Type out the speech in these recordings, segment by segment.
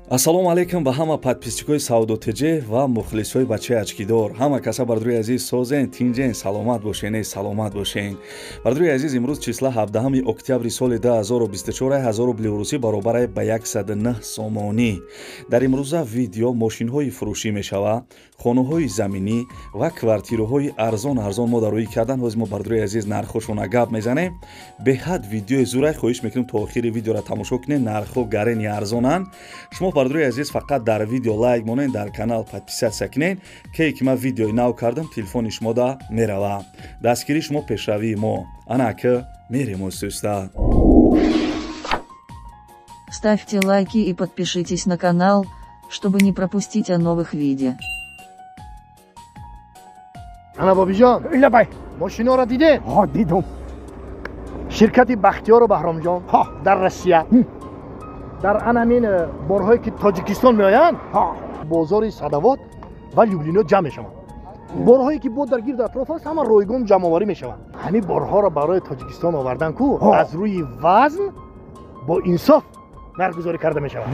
Ассалому алайкум ба ҳама подписчикои Савдо ТЖ ва мухлисои бачаи очкидор. Ҳама каса бардури азиз созен, тинҷен, саломат бошен, эй саломат бошен. Бардури азиз, имрӯз числа 17 октябри соли 2024 1000 рубли русӣ баробар ба 109 сомонӣ. Дар имрӯза видео мошинҳои фурӯшӣ мешава, хонаҳои заминӣ ва квартираҳои арзон арзон мо дар рӯй кардан. Ҳозир мо бардури азиз нархҳошона гап мезанем. Беҳад видеои зурай, хоҳиш мекунем то охири видеоро тамошо кунед. Нархҳо гарени арзонанд. Шумо бардури азиз фақат дар видео лайк монед, дар канал подписаться кунед. Ке ки ман видеои нав кардам, телефони шумо да мерава. Дастгирии шумо пешравии мо. Ана ки мерем устуста. Ставьте лайки и подпишитесь на канал, чтобы не пропустить о новых видео. Ана бобиҷон, лабай, мошиноро дидед? Ҳа, дидум. Ширкати Бахтиёру Баҳромҷон дар Россия дар ан ҳамин борҳое ки Тоҷикистон меоянд, бозори Садавод ва Люблино ҷамъ мешаванд. Борҳое ки бо дар гирду атроф аст, ҳама ройгон ҷамъоварӣ мешаванд. Ҳамин борҳоро барои Тоҷикистон овардан ку аз рӯи вазн бо инсоф нархгузорӣ карда мешавад.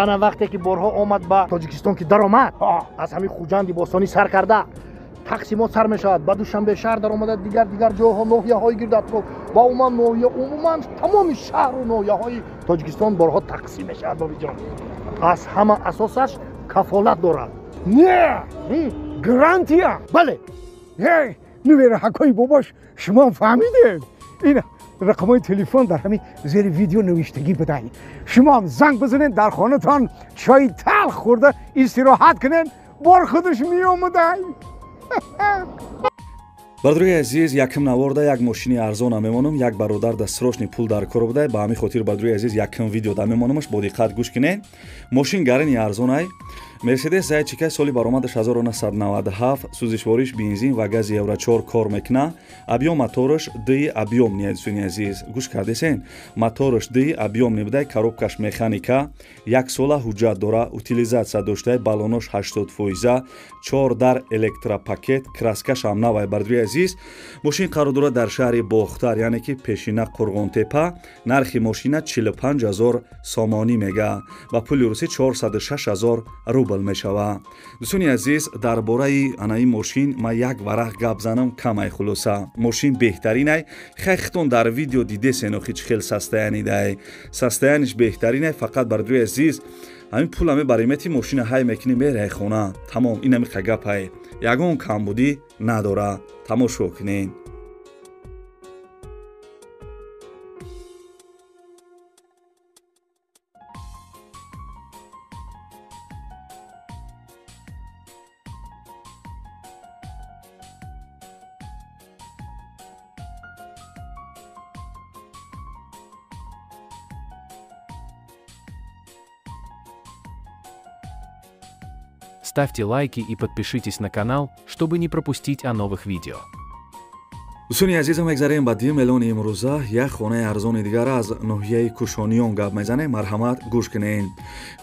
Ана вақте ки борҳо омад ба Тоҷикистон, ки даромад, аз ҳамин Хуҷанди бостонӣ сар карда тақсимот сар мешавад, ба Душанбе шаҳр даромада, дигар дигар ҷойҳо, ноҳияҳои гирду атроф ва умуман ноҳия, умуман тамоми шаҳру ноҳияҳои Тоҷикистон борҳо тақсим мешавад. Бобиҷон, аз ҳама асосаш кафолат дорад. Не, гарантия. Бале. Нувераҳакои бобош, шумо фаҳмидед? Ин рақамҳои телефон дар ҳамин зери видео навиштагӣ будай. Шумоам занг бизанед, дар хонатон чойи талх хӯрда истироҳат кунед, бор худаш меомадай. Бардури азиз, якм наворда як мошини арзона мемонам. Як бародар да срочный пул дар кор будай, ба ҳамин хотир бардури азиз якм видео да мемонамаш, бо диққат гӯш кунед. Мошин гарини арзонай. Мерседес Зайчикай, соли баромадаш 1997, сӯзишвориш бензин ва гази Евро 4 кор мекуна. Объём мотораш д объём не, дӯстони азиз, гӯш кардесен? Мотораш д объём не будай, коробкаш механика, як сола ҳуҷҷат дора, утилизатсия доштай, баллонош 80%, 4 дар электропакет, краскаш ҳам навай. Бардури азиз, мошин қарор дорад дар шаҳри Бохтар, яъне ки пешина Қурғонтепа. Нархи мошина 45 000 сомонӣ мега, ба пули русӣ 406 000 рубл мешава. Дӯстони азиз, дар бораи анаи мошин ман як варақ гап занам камай. Хулоса, мошин беҳтаринай. Хай хитон дар видео дидесен, охи чӣ хел состояние дай, состояние ш беҳтаринай. Фақат бардури азиз, ҳамин пула мебаримети, мошина ҳай мекунӣ, мерай хона, тамом. Ин ҳамиқа гапай, ягон камбудӣ надора. Тамошо кунед. Ставьте лайки и подпишитесь на канал, чтобы не пропустить о новых видео. Дӯстони азизам, мегзарем ба дуюм эълони имрӯза. Як хонаи арзони дигар аз ноҳияи Кушониён гап мезанем. Марҳамат, гӯш кунед.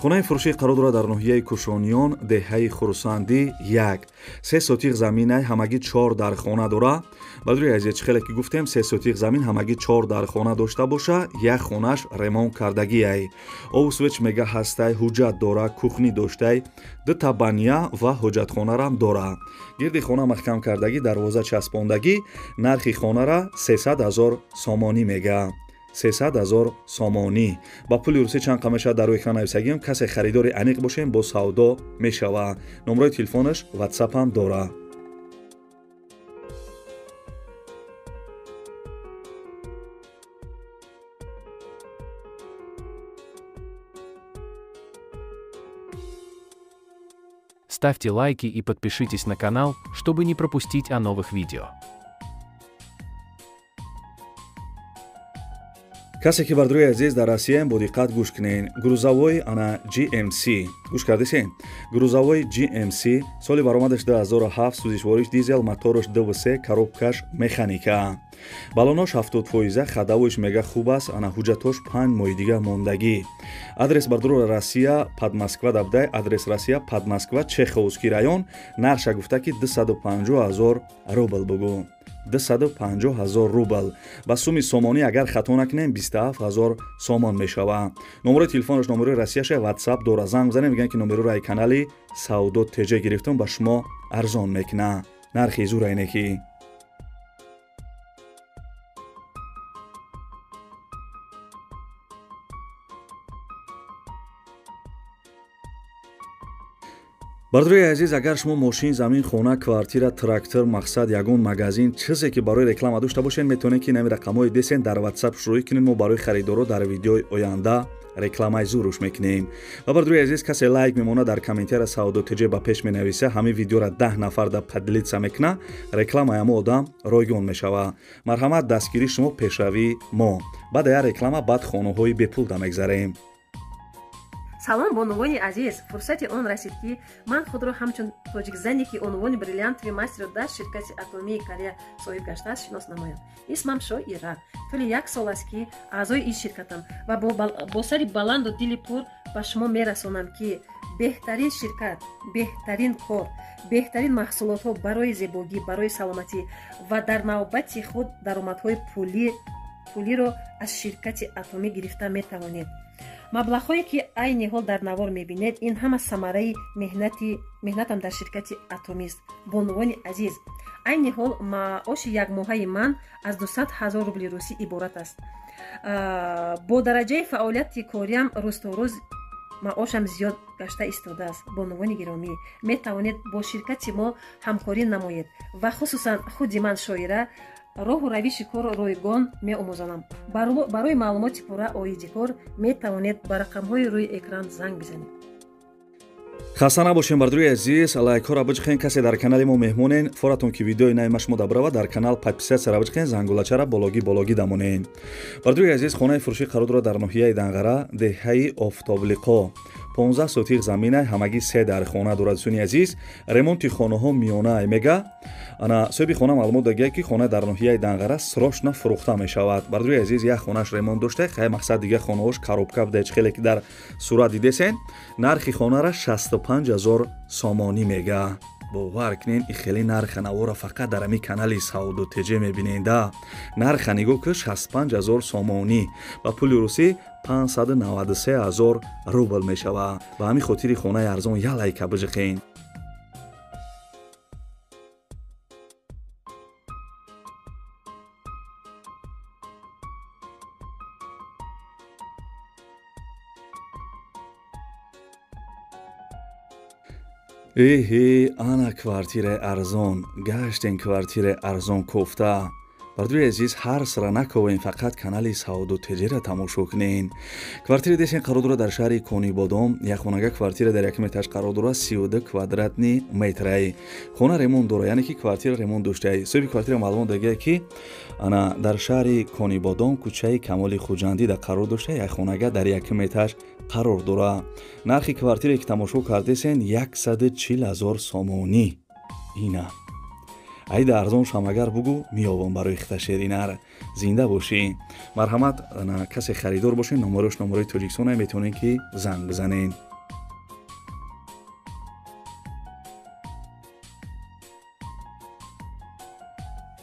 Хонаи фурӯшӣ қарор дорад дар ноҳияи Кушониён, деҳаи Хурсандӣ 1. 3 сотиқ заминай, ҳамагӣ 4 дар хона дора. Бадруи азиз, чӣ хеле ки гуфтем, 3 сотиқ замин, ҳамагӣ 4 дар хона дошта боша, як хонаш ремонт кардагиай. Обу свеч мега ҳастай, ҳуҷҷат дора, кухни доштай, дута баня ва ҳоҷатхонарам дора. Гирди хона маҳкам кардагӣ, дарвоза часпондагӣ. Нархи хонара 300 000 сомонӣ мега. 300 000 сомонӣ ба пули русӣ чанд қа мешавад, дар рӯи экран нависагим. Касе харидори аниқ бошем, бо савдо мешава. Номрои телефонаш, ватсапам дора. Ставьте лайки и подпишитесь на канал, чтобы не пропустить о новых видео. Касе ки бардури азиз дар Россияем, бо диққат гӯш кунед. Грузовой ана GMC, гӯш кардесен? Грузовой GMC, соли баромадаш 2007, сӯзишвориш дизел, мотораш 2.3, коробкаш механика, баллонош 70%, ходовой ш мега хуб аст. Ана ҳуҷҷатош 5 моҳи дигар мондагӣ. Адрес бардуро Россия, под Москва дабдай. Адрес Россия, под Москва, Чеховский район. Нарша гуфта ки 250 000 рубл бугу. 250 000 рубл. Ба суми сомонӣ агар хато накунем 27 000 сомон мешавад. Номерои телефонаш номерои Россияша, WhatsApp дора. Занг бизанем, мегӯянд ки номероро ай канали Савдо ТЖ гирифтум, ба шумо арзон мекунад. Нархи зура ине ки. Бардорои азиз, агар шумо мошин, замин, хона, квартира, трактор, мақсад, ягон магазин, чизе ки барои реклама дошта бошед, метавонед ки нами рақамҳои десен дар WhatsApp шурӯъ кунед. Мо барои харидоро дар видеои оянда рекламаи зуруш мекунем. Ва бардорои азиз, касе лайк мемонад, дар комментария Савдо ТЖ ба пеш менависа, ҳамин видеоро 10 нафар да поделиться мекуна, рекламаи ҳамо одам ройгон мешавад. Марҳамат, дастгирии шумо пешравии мо. Баъд як реклама, баъд хонаҳои бепул да мегзарем. Салом, бонувони азиз! Фурсати он расид, ки ман худро ҳамчун тоҷикзане, ки унвони бриллиантовый мастерро дар ширкати Атомии Корея соҳиб гаштааст, шинос намоям. Исмам Шоира. Тӯли як сол аст, ки аъзои ин ширкатам ва бо сари баланду дили пур ба шумо мерасонам, ки беҳтарин ширкат, беҳтарин кор, беҳтарин маҳсулотҳо барои зебогӣ, барои саломатӣ ва дар навбати худ даромадҳои пулиро аз ширкати Атомӣ гирифта метавонед. Маблағҳое, ки айни ҳол дар навор мебинед, ин ҳама самараи меҳнатам дар ширкати Атомист. Бонувони азиз, айни ҳол маоши якмоҳаи ман аз 200 000 рубли русӣ иборат аст. Бо дараҷаи фаъолияти кориам рӯз то рӯз маошам зиёд гашта истодааст. Бонувони гиромӣ, метавонед бо ширкати мо ҳамкорӣ намоед ва хусусан худи ман, Шоира, роҳу равиши корро ройгон меомӯзонам. Барои маълумоти пурра оиди кор метавонед ба рақамҳои рӯи экран занг бизанед. Хаста набошем, бардорои азиз, лайкҳоро биҷиқен. Касе дар канали мо меҳмонен, форатон ки видеои наи шумо дабрава, дар канал подписатсияро биҷиқен, зангулачара бологӣ бологӣ дамонен. Бардорои азиз, хонаи фурӯшӣ қарор дорад дар ноҳияи Данғара, деҳаи Офтоблиқо. 15 сотих замина, ҳамагӣ 3 дар хона дорад. Дӯстони азиз, ремонти хонаҳо миёна мега. Ана соҳиби хона маълумот дагия, ки хона дар ноҳияи Данғара срочно фурӯхта мешавад. Бардорои азиз, як хонаш ремонт дошта, хай мақсад дига хонаҳош коробка буда, чӣ хеле ки дар сурат дидесен. Нархи хонара 65 000 сомонӣ мега. Бовар кунен, и хеле нарха навора фақат дар ҳамин канали Савдо ТЖ мебиненда. Нарха нигоҳ ки 65 000 сомонӣ, ба пули русӣ 593 000 рубл мешавад. Ба ҳамин хотири хонаи арзон як лайка биҷиқен. Эҳе, ана квартираи арзон, гаштен квартираи арзон кофта. Бардорои азиз, ҳар сара наковем, фақат канали Савдо ТЖ-ра тамошо кунен. Квартираи десен қарор дорад дар шаҳри Конибодом. Як хонага квартира дар якум этаж қарор дорад, 32 квадратни метрай. Хона ремонт дорад, яъне ки квартира ремонт доштаи. Соҳиби квартира маълумот дагия, ки ана дар шаҳри Конибодом, кӯчаи Камоли Хуҷандӣ да қарор дошта, як хонага дар якум этаж қарор дорад. Нархи квартире ки тамошо кардесен 140 000 сомонӣ. Ина айда арзон шам агар бугу, меёбам барои хиташеринар. Зинда бошӣ. Марҳамат, касе харидор бошед, номерош номерои Тоҷикистон, метавонед ки занг бизанед.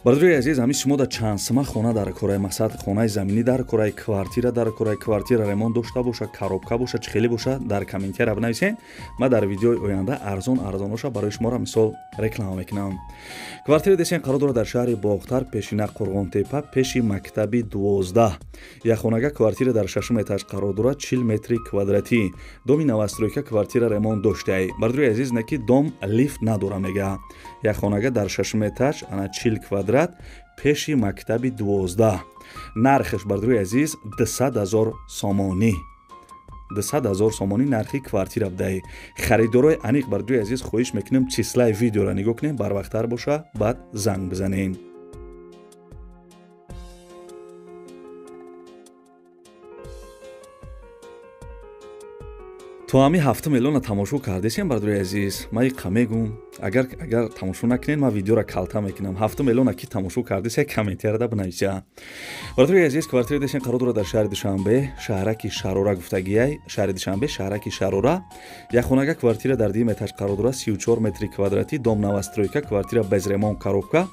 Бардорои азиз, ҳамин шумо дар чанд сима хона дар кораи, мақсад хонаи заминӣ дар кораи, квартира дар кораи, квартира ремонт дошта боша, коробка боша, чӣ хеле боша, дар комментария бинависед. Ман дар видеои оянда арзон арзоноша барои шуморо мисол реклама мекунам. Квартира десен қарор дорад дар шаҳри Бохтар, пешина Қурғонтепа, пеши мактаби 12. Як хонага квартира дар шашум этаж қарор дорад, 40 метри квадратӣ. Доми новостройка, квартира ремонт доштаи. Бардорои азиз, не ки дом лифт надора мега. Як хонага дар шашум этаж, ана 40 квадрат, пеши мактаби 12. Нархаш, бардорои азиз, 200 000 сомонӣ. 200 000 сомонӣ нархи квартира будаи. Харидорои аниқ, бардорои азиз, хоҳиш мекунем, числаи видеоро нигоҳ кунем, барвақттар боша, баъд занг бизанем. То ҳами 7 миллиона тамошо кардесем, бардори азиз, ман иқа мегум, агар тамошо накунед, ман видеоро калта мекунам. 7 миллиона ки тамошо кардесе, комментарияда бинависа. Бардори азиз, квартира десен қарор дорад дар шаҳри Душанбе, шаҳраки Шарора гуфтагиай, шаҳри Душанбе, шаҳраки Шарора. Як хонага квартира дар дуюм этаж қарор дорад, 34 метри квадратӣ, дом новостройка, квартира без ремонт, коробка.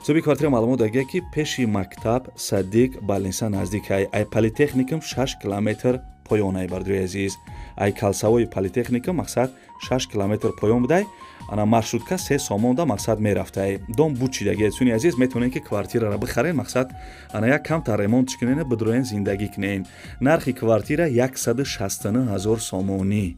Соҳиби квартира маълумот дагия, ки пеши мактаб, садик, больница наздикай, ай политехникум 6 километр поёнай, бардори азиз. Ай калсавои политехника мақсад 6 километр поён будай, ана маршрутка 3 сомонда мақсад мерафтай. Дом бучидаги, суни азиз, метавонед ки квартираро бихарен, мақсад ана як камтар ремонт кунен, бидроен зиндагӣ кунен. Нархи квартира 169 000 сомонӣ.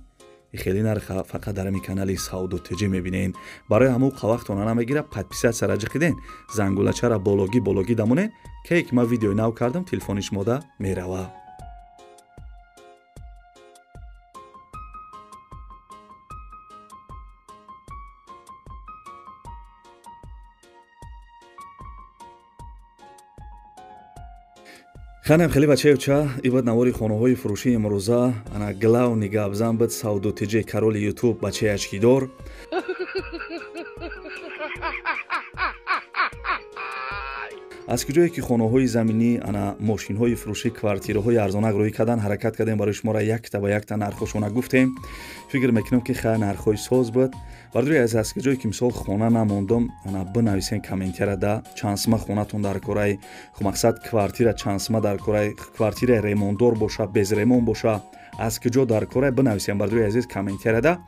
Хеле нарх фақат дар ҳамин канали Савдо ТЖ мебинен. Барои ҳамон вақтона намегира, подписаться ра ҷиқиден, зангулачара бологӣ бологӣ дамонен, ке ки ман видеои нав кардам, телефони шумода мерава. Ханам хеле бачаюча, ибад навори хонаҳои фурӯшии имрӯза, ана главни гапзан буд Савдо ТЖ, короли Ютуб, бачаи очкидор. Аз куҷое ки хонаҳои заминӣ, ана мошинҳои фурӯшӣ, квартираҳои арзонак рӯй кардан, ҳаракат кардем барои шуморо якта ба якта нархҳошона гуфтем. Фикр мекунам ки хай нархҳои соз буд. Бардори аз куҷое ки мисол хона намондам, ана бинависен комментария да чанд сима хонатон дар кораи, мақсад квартира чанд сима дар кораи, квартира ремонтдор боша, без ремонт боша, аз куҷо дар кораи бинависем, бардори азиз, комментария да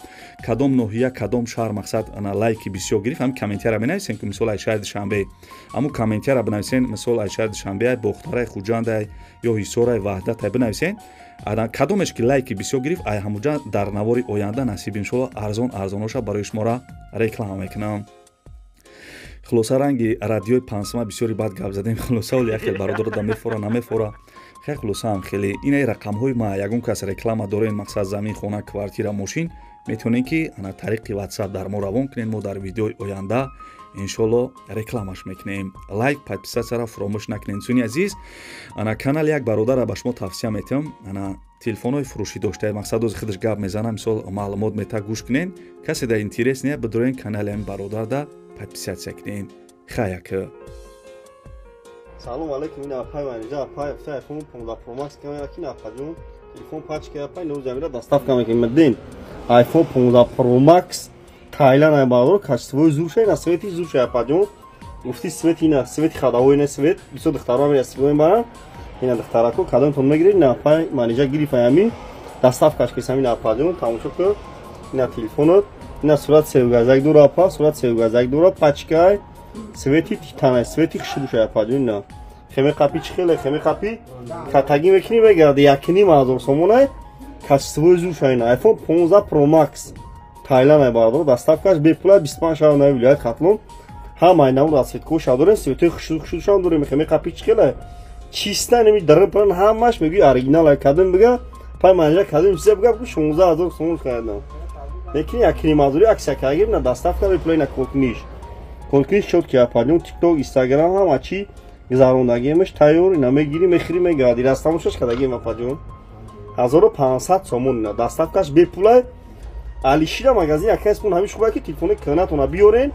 кадом ноҳия, кадом шаҳр, мақсад ана лайки бисёр гирифт, ҳам комментария бинависем, ки мисол ай шаҳри Душанбе, ҳамун комментария бинависен, мисол ай шаҳри Душанбе, ай Бохтарай, Хуҷандай ё Ҳисорай, Ваҳдатай бинависен. Кадомеш ки лайки бисёр гирифт, ай ҳамуҷа дар навори оянда насиб иншоалло арзон арзоноша барои шуморо реклама мекунам. Хулоса ранги радиои пансма бисёри бад гап задем. Хулоса оли як хел бародаро да мефора намефора. Хай хулоса ҳам хеле инаи рақамҳои ма, ягон кас реклама дорен, мақсад замин, хона, квартира, мошин, метавонед ки ана тариқи WhatsApp дар мо равон кунед, мо дар видеои оянда иншоалло рекламаш мекунем. Лайк, подписаться ро фуромӯш накунед. Суни азиз, ана канали як бародарро ба шумо тавсия метиҳам, ана телефонҳои фурӯшӣ доштае, мақсад ози худаш гап мезана, мисол маълумот мета, гӯш кунед. Касе да интерес не, бидроен канали ҳамин бародарда подписаться кунед. Хаяк. Салом алейкум, ин апай менеҷер, апай iPhone 15 Pro Max камера ки напаҷун, телефон пачка апай нӯ замира доставка мекунем. Дин iPhone 15 Pro Max Тайланд ай бародар, качествои зурша, ина свети зурша апаҷун. Гуфти свет ина, свети хадавои ина свет, бисёр духтарон ина свет мебаранд. Ина духтарако кадомтон мегиред, ина апай менеҷер гирифт ами доставкаш ки самин апаҷун, тамошо кун. Ина телефонот, ина сурат 31 дора апа, сурат 31 дора, пачкай свети титанай, свети хушрӯша апаҷун. Ина хеме қапи чӣ хеле, хеме қапи катагӣ мекунӣ мегарди 1,5 ҳазор сомонай, качествои зурша ина iPhone 15 Pro Max Тайланд ай бародар, доставкаш бепула, 25 шаҳр нави вилоят Хатлон. Ҳамаи намуд аз светкоша дорем, светои хушрӯ хушрӯшам дорем. Хеме қапи чӣ хеле чиста, неми дарпан ҳамаш мегӯи оригинал ай, кадом бига пай менеҷер кадом чиза бига 16 ҳазор сомон харидам. Лекин 1,5 ҳазори аксия кардагим, на доставка бепула, ина конкниш. Конкниш чётки апаҷон, TikTok, Instagram ҳама чӣ гузарондагиемаш тайёр, ина мегирӣ, мехӯрӣ, мегарди. Растамошаш кардагием апаҷон. 1500 сомон ина доставкаш бепула. Алишира магазин якаспон ҳамин шуба ки телефони кӯҳнатона биёрен,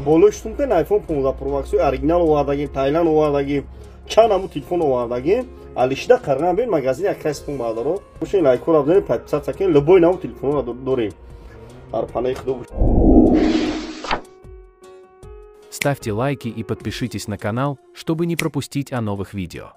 болои шутум кунен iPhone 15 Pro Max оригинал овардагим, Тайланд овардагим, чанд ҳамун телефон овардагим. Алишида қарнан бин магазин якаспон бародаро. Бошен лайкҳоро бизанед, подписаться кунед, любой навъ телефонро дорем. Дар панаи Худо. Ставьте лайки и подпишитесь на канал, чтобы не пропустить о новых видео.